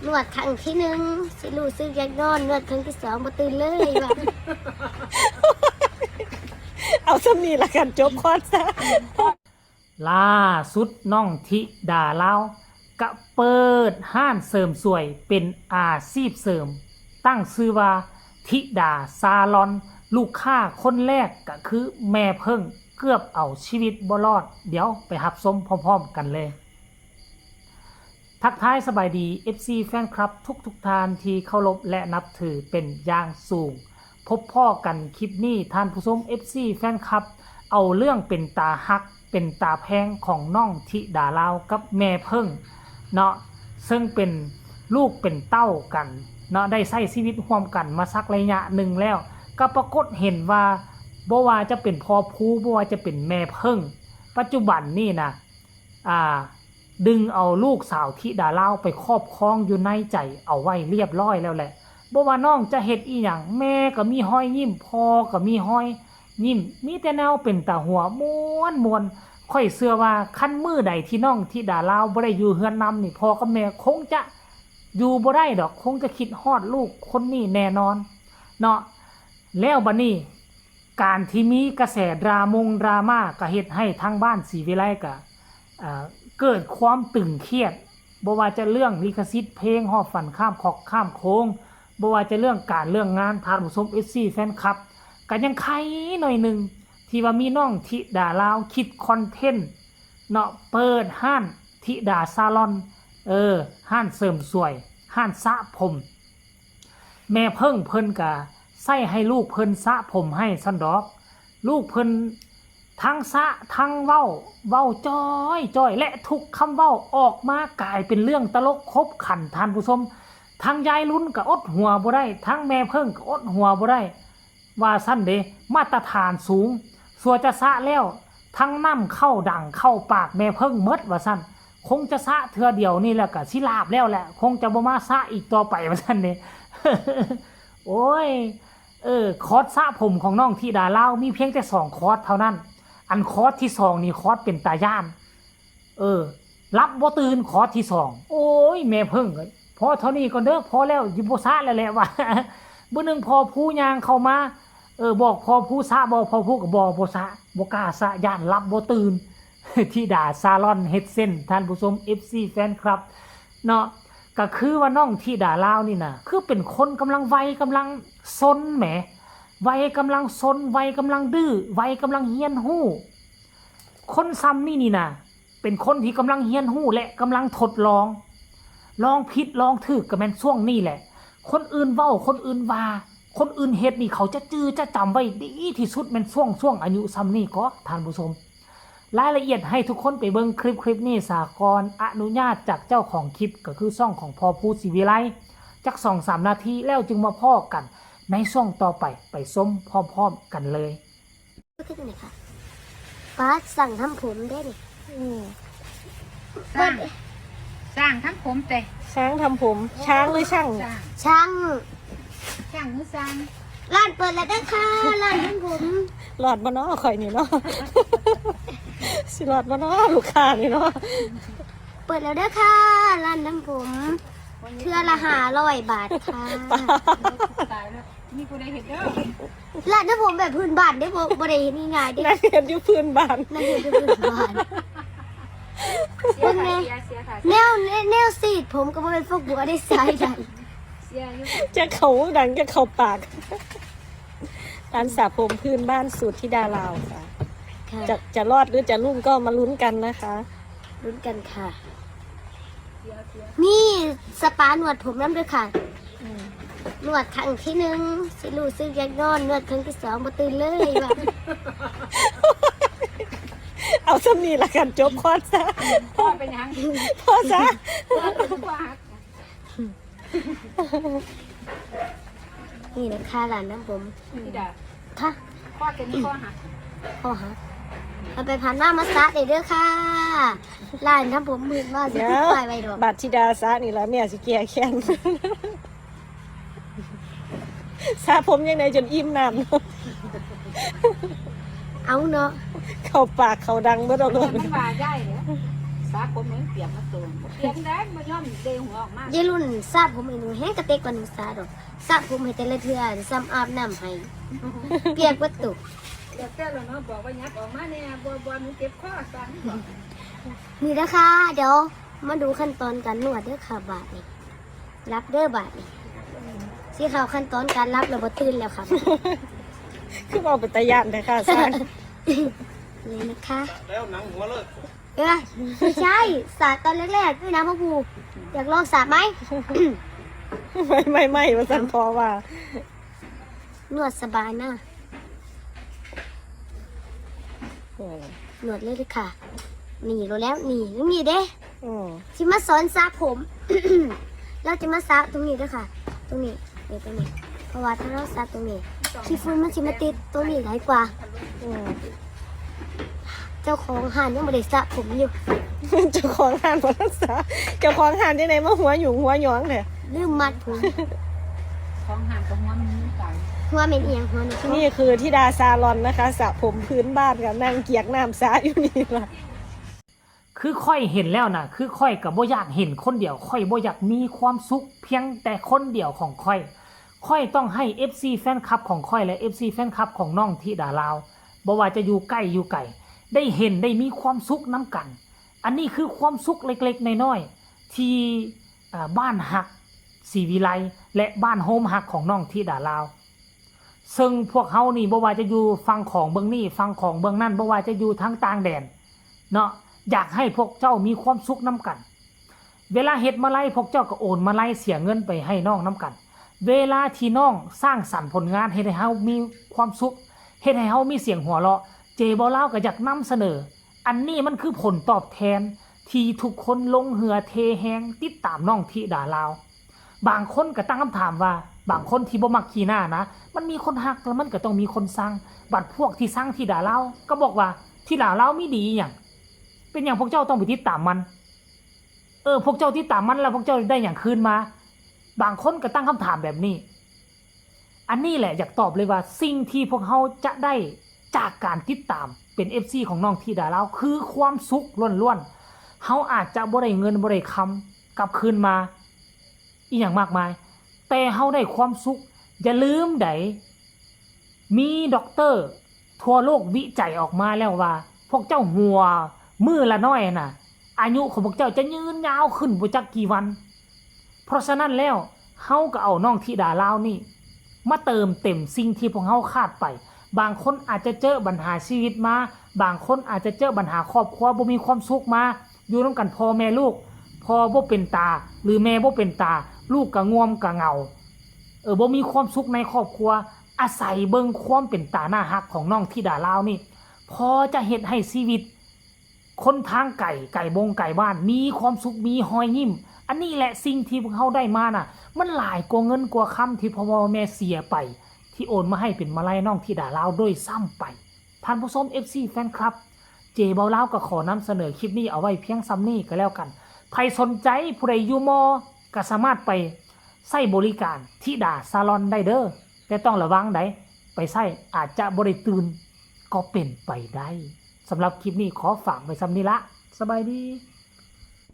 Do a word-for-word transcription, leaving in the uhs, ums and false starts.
นวดครั้งที่หนึ่งสิรู้สึกอยากนอน นวดครั้งที่สองบ่ตื่นเลยว่า เอาส่ำนี้ละกัน จบคอร์สซะ ล่าสุดน้องธิดาลาวก็เปิดร้านเสริมสวยเป็นอาชีพเสริม ตั้งชื่อว่าธิดาซาลอน ลูกค้าคนแรกก็คือแม่เพิ่ง เกือบเอาชีวิตบ่รอด เดี๋ยวไปรับชมพร้อมๆกันเลย ทักทายสบายดี เอฟซี แฟนคลับทุกๆท่านที่เคารพและนับถือเป็นอย่างสูง พบพ้อกันคลิปนี้ท่านผู้ชม เอฟซี แฟนคลับ เอาเรื่องเป็นตาฮักเป็นตาแพงของน้องธิดาลาวกับแม่เพิ่งเนาะ ซึ่งเป็นลูกเป็นเต้ากันเนาะ ได้ใช้ชีวิตร่วมกันมาสักระยะหนึ่งแล้ว ก็ปรากฏเห็นว่าบ่ว่าจะเป็นพ่อภู บ่ว่าจะเป็นแม่เพิ่ง ปัจจุบันนี่นะ อ่า ดึงเอาลูกสาวธิดาลาวไปครอบครองอยู่ในใจเอาไว้เรียบร้อยแล้วแหละ บ่ว่าน้องจะเฮ็ดอีหยัง แม่ก็มีฮอยยิ้ม พ่อก็มีฮอยยิ้ม มีแต่แนวเป็นตาหัวม่วนม่วน ข้อยเชื่อว่าคันมื้อใดที่น้องธิดาลาวบ่ได้อยู่เฮือนนำนี่ พ่อกับแม่คงจะอยู่บ่ได้ดอก คงจะคิดฮอดลูกคนนี้แน่นอนเนาะ แล้วบัดนี้ การที่มีกระแสดรามงดราม่าก็เฮ็ดให้ทางบ้านศรีวิไลก็ อ่า เกิดความตึงเครียด บ่ว่าจะเรื่องลิขสิทธิ์เพลงฮอดฝันข้ามขอบข้ามโค้ง บ่ว่าจะเรื่องการเรื่องงาน ท่านผู้ชม เอฟซี แฟนคลับ ก็ยังไคหน่อยหนึ่ง ที่ว่ามีน้องธิดาลาวคิดคอนเทนต์เนาะ เปิดร้านธิดาซาลอน เออ ร้านเสริมสวย ร้านสระผม แม่เพิ่งเพิ่นก็ใช้ให้ลูกเพิ่นสระผมให้ซั้นดอก ลูกเพิ่นทั้งสระทั้งเว้า เว้าจ้อยจ้อย และทุกคำเว้าออกมากลายเป็นเรื่องตลกขบขัน ท่านผู้ชม ทั้งยายลุ้นก็อดหัวบ่ได้ ทั้งแม่เพิ่งก็อดหัวบ่ได้ ว่าซั้นเด้ มาตรฐานสูง สัวจะสระแล้ว ทั้งน้ำเข้าดั่งเข้าปากแม่เพิ่งหมดว่าซั้น คงจะสระเทื่อเดียวนี่แล้วก็สิลาบแล้วแหละ คงจะบ่มาสระอีกต่อไปว่าซั้นเด้ โอ้ย เออ คอร์สสระผมของน้องธิดาลาวมีเพียงแต่สองคอร์สเท่านั้น อันคอร์สที่สองนี่คอร์สเป็นตาย้าน เออ หลับบ่ตื่นคอร์สที่สอง โอ้ย แม่เพิ่งก็พอเท่านี้ก่อนเด้อ พอแล้ว สิบ่สระแล้วแหละว่า มื้อหนึ่งพ่อภูย่างเข้ามา เออ บอกพ่อภูสระบ่ พ่อภูก็บ่ บ่สระ บ่กล้าสระ ย้านหลับบ่ตื่น ธิดาซาลอนเฮ็ดเส้น ท่านผู้ชม เอฟซี แฟนคลับ เนาะ ก็คือว่าน้องธิดาลาวนี่นะ คือเป็นคนกำลังวัยกำลังซนแหม วัยกำลังซน วัยกำลังดื้อ วัยกำลังเฮียนฮู้ คนส่ำนี่นี่นะ เป็นคนที่กำลังเฮียนฮู้และกำลังทดลอง ลองผิดลองถูกก็แม่นช่วงนี้แหละ คนอื่นเว้า คนอื่นว่า คนอื่นเฮ็ดนี่เขาจะจื่อจะจำไว้ดีที่สุดแม่นช่วง ช่วงอายุส่ำนี้ก็ ท่านผู้ชม รายละเอียดให้ทุกคนไปเบิ่งคลิป คลิปนี้ซะก่อน อนุญาตจากเจ้าของคลิปก็คือช่องของพ่อภูศรีวิไล จักสองสามนาที แล้วจึงมาพ้อกันในช่วงต่อไป ไปชมพร้อมๆกันเลย คือจั่งใดคะ ป๊าด สั่งทำผมเด้นี่ อืม สร้าง สร้างทำผมเตะ ช้างทำผม ช้างหรือช่าง สร้าง ช่าง ช่างหรือสร้าง ร้านเปิดแล้วเด้อค่ะ ร้านทำผม รอดบ่น้อข่อยนี่เนาะ สิรอดบ่น้อลูกค้านี่เนาะ เปิดแล้วเด้อค่ะ ร้านทำผม เทื่อละห้าร้อยบาทค่ะ ตายแล้ว มีผู้ใดเห็นเด้อ ร้านทำผมแบบพื้นบ้านเด้ บ่ บ่ได้เห็นง่ายๆเด้ นั่งเห็นอยู่พื้นบ้าน นั่งเห็นอยู่พื้นบ้าน เสียค่ะ เบิ่งแน่ เสีย เสียค่ะ แนว แนวสีดผมก็บ่เป็นพวกบัวได้สายดัน เสียอยู่ จะเข้าดังจะเข้าปาก ร้านสระผมพื้นบ้านสูตรธิดาลาวค่ะ ค่ะ จะ จะรอดหรือจะรุ่งก็มาลุ้นกันนะคะ ลุ้นกันค่ะ เสีย เสีย มีสปานวดผมนำด้วยค่ะ อืม นวดครั้งที่หนึ่งสิรู้สึกอยากนอน นวดครั้งที่สองบ่ตื่นเลยว่า เอาส่ำนี้ละกัน จบคอร์สซะ พ่อเป็นหยัง พ่อซะ พ่อเป็นหยัง นี่นะคะร้านทำผม พี่ดา ค่ะ พ่อเป็นข้อหัก ข้อหัก เอาไปผ่านมามาสระได้เด้อค่ะ ร้านทำผมมืดมาก สิ เดี๋ยว ปิดป้ายไว้ดอก บาดธิดาสระนี่ล่ะแม่สิแก้แค้น สระผมยังไงจนอิ่มน้ำ เอาเนาะ เข้าปากเข้าดังเบิดเอาโลด มันว่าได้เหรอ สระผมมันเปียกมาตัวเปียกได้บ่ยอมเด้หัวออกมา ยายรุ่นสระผมให้หนูแฮงกะเตะกว่าหนูสระดอก สระผมให้แต่ละเทื่อซ้ำอาบน้ำให้ เปียกเบิดตุ เดี๋ยวแต่ละเนาะบอกว่ายับออกมาแน่บ่บ่หนูเจ็บคอสั่นบอก นี่นะคะ เดี๋ยวมาดูขั้นตอนการนวดเด้อค่ะบาดนี้ รับเด้อบาดนี้ สิเข้าขั้นตอนการรับแล้วบ่ตื่นแล้วค่ะ คือเอาเป็นตาย่านนะคะสร้าง เลยนะคะ แล้วหนังหัวเลย เออไม่ใช่สระตอนแรกๆด้วยนะพ่อภูอยากลองสระไหม ไม่ไม่ไม่ว่าสันพอว่า นวดสบายนะ อืม นวดเลยเลยค่ะ นี่รู้แล้วนี่นี่เด้ อืม ที่มาสอนสระผม เราจะมาสระตรงนี้ด้วยค่ะ ตรงนี้เดี๋ยวตรงนี้ เพราะว่าถ้าเราสระตรงนี้ขี้ฝุ่นมันจะมาติดตรงนี้หลายกว่า อืม เจ้าของห้านยังไม่ได้สระผมอยู่ เจ้าของห้านบ่ทันสาเจ้าของห้านจังได๋มาหัวหยุงหัวหยองแท้ ลืมมัดผม ของห้ามกับหัวมันมีกัน หัวเป็นเอียงหัวหนู นี่คือธิดาซาลอนนะคะสระผมพื้นบ้านค่ะนั่งเกียกน้ำสระอยู่นี่ล่ะ คือข้อยเห็นแล้วนะ คือข้อยก็บ่อยากเห็นคนเดียว ข้อยบ่อยากมีความสุขเพียงแต่คนเดียวของข้อย ข้อยต้องให้ เอฟซี แฟนคลับของข้อยและ เอฟซี แฟนคลับของน้องธิดาลาว บ่ว่าจะอยู่ใกล้อยู่ไกล ได้เห็นได้มีความสุขนำกัน อันนี้คือความสุขเล็กๆน้อยๆที่อ่าบ้านฮักศรีวิไลและบ้านโฮมฮักของน้องธิดาลาว ซึ่งพวกเฮานี่บ่ว่าจะอยู่ฝั่งของเบิ่งนี่ฝั่งของเบิ่งนั่น บ่ว่าจะอยู่ทางต่างแดนเนาะ อยากให้พวกเจ้ามีความสุขนำกัน เวลาเฮ็ดมาลัยพวกเจ้าก็โอนมาลัยเสียเงินไปให้น้องนำกัน เวลาที่น้องสร้างสรรค์ผลงานเฮ็ดให้เฮามีความสุข เฮ็ดให้เฮามีเสียงหัวเราะ เจบ่าวลาวก็อยากนำเสนอ อันนี้มันคือผลตอบแทนที่ทุกคนลงเหือเทแฮงติดตามน้องธิดาลาว บางคนก็ตั้งคำถามว่า บางคนที่บ่มักขี้หน้านะ มันมีคนฮักแล้วมันก็ต้องมีคนซัง บัดพวกที่ซังธิดาลาวก็บอกว่า ธิดาลาวมีดีอีหยัง เป็นหยังพวกเจ้าต้องไปติดตามมัน เออ พวกเจ้าติดตามมันแล้วพวกเจ้าได้หยังคืนมา บางคนก็ตั้งคำถามแบบนี้ อันนี้แหละอยากตอบเลยว่าสิ่งที่พวกเฮาจะได้จากการติดตามเป็น เอฟซี ของน้องธิดาลาวคือความสุขล้วนๆ เฮาอาจจะบ่ได้เงินบ่ได้คำกลับคืนมา อีหยังมากมาย แต่เฮาได้ความสุข อย่าลืมได๋ มีด็อกเตอร์ทั่วโลกวิจัยออกมาแล้วว่า พวกเจ้าหัวมื้อละน้อยน่ะ อายุของพวกเจ้าจะยืนยาวขึ้นบ่จักกี่วัน เพราะฉะนั้นแล้วเฮาก็เอาน้องธิดาลาวนี่ มาเติมเต็มสิ่งที่พวกเฮาขาดไป บางคนอาจจะเจอปัญหาชีวิตมา บางคนอาจจะเจอปัญหาครอบครัวบ่มีความสุขมา อยู่นำกันพ่อแม่ลูก พ่อบ่เป็นตา หรือแม่บ่เป็นตา ลูกก็ง่วมก็เหงา เออ บ่มีความสุขในครอบครัว อาศัยเบิ่งความเป็นตาน่าฮักของน้องธิดาลาวนี่ พอจะเฮ็ดให้ชีวิต คนทางไกล ไกลบงไกลบ้าน มีความสุข มีฮอยยิ้ม อันนี้แหละสิ่งที่พวกเฮาได้มาน่ะ มันหลายกว่าเงินกว่าคำที่พ่อแม่เสียไป ที่โอนมาให้เป็นมาลัยน้องธิดาลาวด้วยซ้ำไป ท่านผู้ชม เอฟซี แฟนคลับ เจบ่าวลาวก็ขอนำเสนอคลิปนี้เอาไว้เพียงส่ำนี้ก็แล้วกัน ใผสนใจผู้ใดอยู่มอ ก็สามารถไปใช้บริการธิดาซาลอนได้เด้อ แต่ต้องระวังได๋ ไปใช้อาจจะบ่ได้ตื่น ก็เป็นไปได้ สำหรับคลิปนี้ขอฝากไว้ส่ำนี้ละ สบายดี